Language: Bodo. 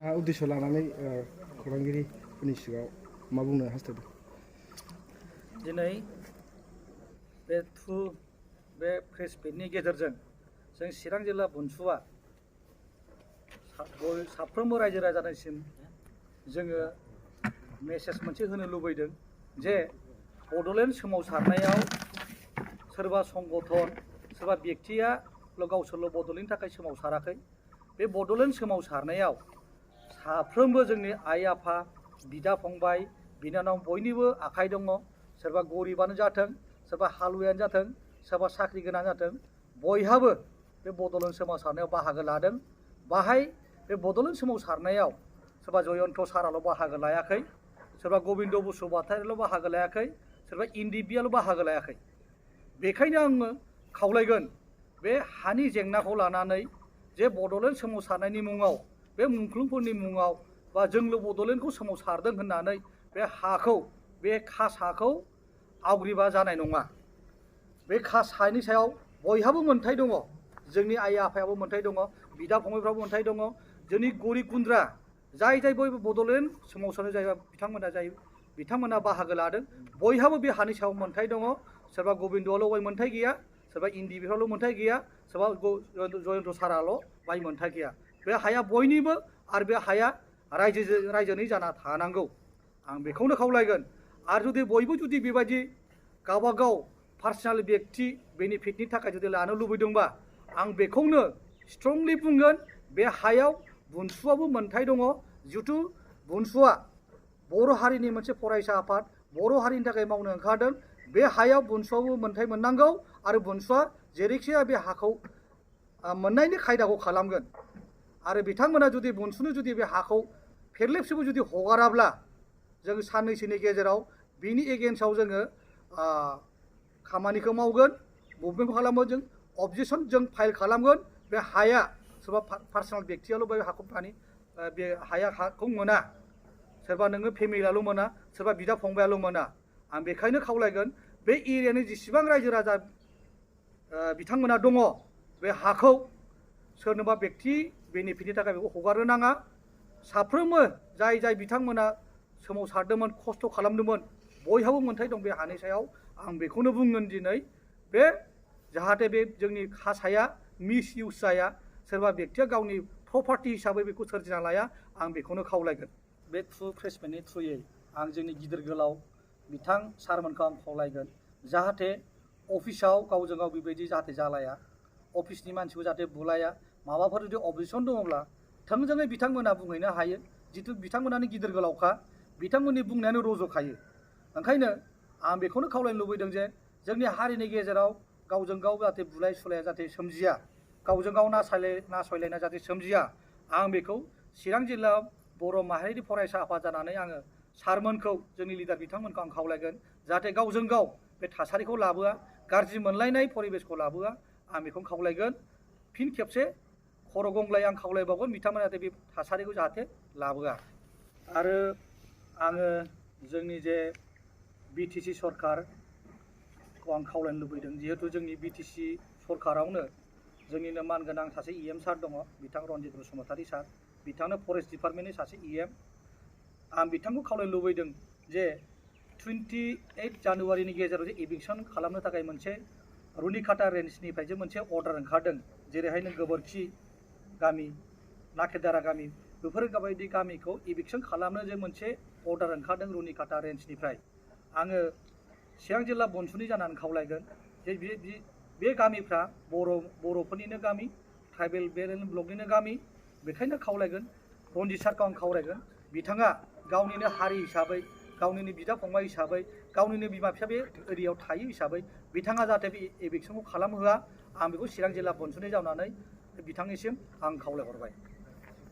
उद्देश्य लानानै खौरांगिरिफोरनि सिगाङाव मा बुंनो हास्थायदों? दिनै बे प्रेस मिटनि गेजेरजों जों चिरां जिल्ला बनसुआ साफ्रोमबो रायजो राजानिसिम जोङो मेसेज मोनसे होनो लुबैदों जे बड'लेण्ड सोमावसारनायाव सोरबा संगठन सोरबा बेक्तिया गावसोरल' बड'लेण्डनि थाखाय सोमावसाराखै। बे बड'लेण्ड सोमावसारनायाव साफ्रोमबो जोंनि आइ आफा बिदा फंबाय बिनानाव बयनिबो आखाइ दङ। सोरबा गरिबानो जाथों सोरबा हालुवायानो जाथों सोरबा साख्रि गोनां जाथों बयहाबो बे बड'लेण्ड सोमावसारनायाव बाहागो लादों। बाहाय बे बड'लेण्ड सोमावसारनायाव सोरबा जयन्त साराल' बाहागो लायाखै, सोरबा गबिन्द बसुमतारिल' बाहागो लायाखै, सोरबा इन्दिबियाल' बाहागो लायाखै। बेखायनो आङो खावलायगोन बे हानि जेंनाखौ लानानै जे बड'लेण्ड सोमावसारनायनि मुङाव बे मुंख्लंफोरनि मुङाव बा जोंल' बड'लेण्डखौ सोमावसारदों होननानै बे हाखौ बे खास हाखौ आवग्रिबा जानाय नङा। बे खास हानि सायाव बयहाबो मोन्थाय दङ। जोंनि आइ आफायाबो मोन्थाय दङ, बिदा फंबायफ्राबो मोन्थाय दङ। जोंनि गरिब गुन्द्रा जाय बयबो बड'लेण्ड सोमावसारनाय जायो बिथांमोना बाहागो लादों। बयहाबो बे हानि सायाव मोन्थाय दङ। सोरबा गबिन्दआल' बाय मोन्थाय गैया, सोरबा इन्दिबिफ्रावल' मोन्थाय गैया, सोरबा जयन्त साराल' बाय मोन्थाय गैया। बे हाया बयनिबो आरो बे हाया रायजोनि जाना थानांगौ। आं बेखौनो खावलायगोन। आरो जुदि बयबो जुदि बेबायदि गावबागाव पार्सनेल बेक्ति बेनिफिटनि थाखाय जुदि लानो लुबैदोंबा आं बेखौनो स्ट्रंलि बुंगोन बे हायाव बनसुआबो मोन्थाय दङ। जिहेथु बनसुआ बर' हारिनि मोनसे फरायसा आफाद, बर' हारिनि थाखाय मावनो ओंखारदों। बे हायाव बनसुआबो मोन्थाय मोननांगौ आरो बनसुआ जेरैखिजाया बे हाखौ मोननायनि खायदाखौ खालामगोन। आरो बिथांमोना जुदि बनसुनो जुदि बे हाखौ फेरलेबसेबो जुदि हगाराब्ला जों साननैसोनि गेजेराव बिनि एगेन्स्टआव जोङो खामानिखौ मावगोन, मुभमेन्टखौ खालामगोन, जों अबजेक्सन जों फाइल खालामगोन। बे हाया सोरबा पार्सनेल बेक्तियाल' बे हाखौ बे हाखौ मोना, सोरबा नोङो फेमिलियाल' मोना, सोरबा बिदा फंबायाल' मोना। आं बेखायनो खावलायगोन बे एरियानि जेसेबां रायजो राजा बिथांमोना दङ बे हाखौ सोरनोबा बेक्ति बेनिफिटनि थाखाय बेखौ हगारनो नाङा। साफ्रोमबो जाय बिथांमोना सोमावसारदोंमोन खस्थ' खालामदोंमोन बयहाबो मोन्थाय दं बे हानि सायाव। आं बेखौनो बुंगोन दिनै बे जाहाथे बे जोंनि खास हाया मिस इउस जाया, सोरबा बेक्तिया गावनि प्रपार्टि हिसाबै बेखौ सोरजिना लाया। आं बेखौनो खावलायगोन। बे प्रेस मिटनि थ्रुयै आं जोंनि गिदिर गोलाव बिथां सारमोनखौ आं खावलायगोन जाहाथे अफिसाव गावजों गाव बेबायदि जाहाथे जालाया, अफिसनि मानसिखौ जाहाथे बुलाया। माबाफोर जुदि अबजेक्सन दङब्ला थोंजोङै बिथांमोना बुंहैनो हायो। जितु बिथांमोनानो गिदिर गोलावखा, बिथांमोननि बुंनायानो रज'खायो। ओंखायनो आं बेखौनो खावलायनो लुबैदों जे जोंनि हारिनि गेजेराव गावजों गाव जाहाथे बुलाय सुलाया जाहाथे सोमजिया, गावजों गाव नासयलायनाय जाहाथे सोमजिया। आं बेखौ चिरां जिल्ला बर' माहारिनि फरायसा आफाद जानानै आङो सारमोनखौ जोंनि लिडार बिथांमोनखौ आं खावलायगोन जाहाथे गावजों गाव बे थासारिखौ लाबोआ, गाज्रि मोनलायनाय परिबेसखौ लाबोआ। आं बेखौनो खावलायगोन। फिन खेबसे खर' गंग्लाय आं खावलायबावगोन बिथांमोना जाहाथे बे थासारिखौ जाहाथे लाबोआ। आरो आङो जोंनि जे बिटिसि सरकारखौ आं खावलायनो लुबैदों। जिहेतु जोंनि बिटिसि सरकारावनो जोंनिनो मानगोनां सासे EM सार दङ, बिथां रनजित बसुमतारि सार, बिथांनो फरेस्ट डिपार्टमेन्टनि सासे EM। आं बिथांखौ खावलायनो लुबैदों जे 28 जानुवारिनि गेजेराव जे इभिकसन खालामनो थाखाय मोनसे रुनिकाटा रेन्जनिफ्राय जे मोनसे अर्डार ओंखारदों, जेरैहाय नों गोबोरखि गामि, नाकेदारा गामि, बेफोरबायदि गामिखौ इभिकसन खालामनो जे मोनसे अर्डार ओंखारदों रुनिकाटा रेन्जनिफ्राय। आङो चिरां जिल्ला बनसुनि जानानै खावलायगोन जे बे गामिफ्रा बर'फोरनिनो गामि, ट्राइबेल ब्लकनिनो गामि। बेखायनो खावलायगोन रनजित सारखौ आं खावलायगोन बिथाङा गावनिनो हारि हिसाबै, गावनिनो बिदा फंबाय हिसाबै, गावनिनो बिमा बिफा बे एरियायाव थायो हिसाबै बिथाङा जाहाथे बे इभिकसनखौ खालामहोआ। आं बेखौ चिरां जिल्ला बनसुनि जानानै बिथांनिसिम आं खावलायहरबाय।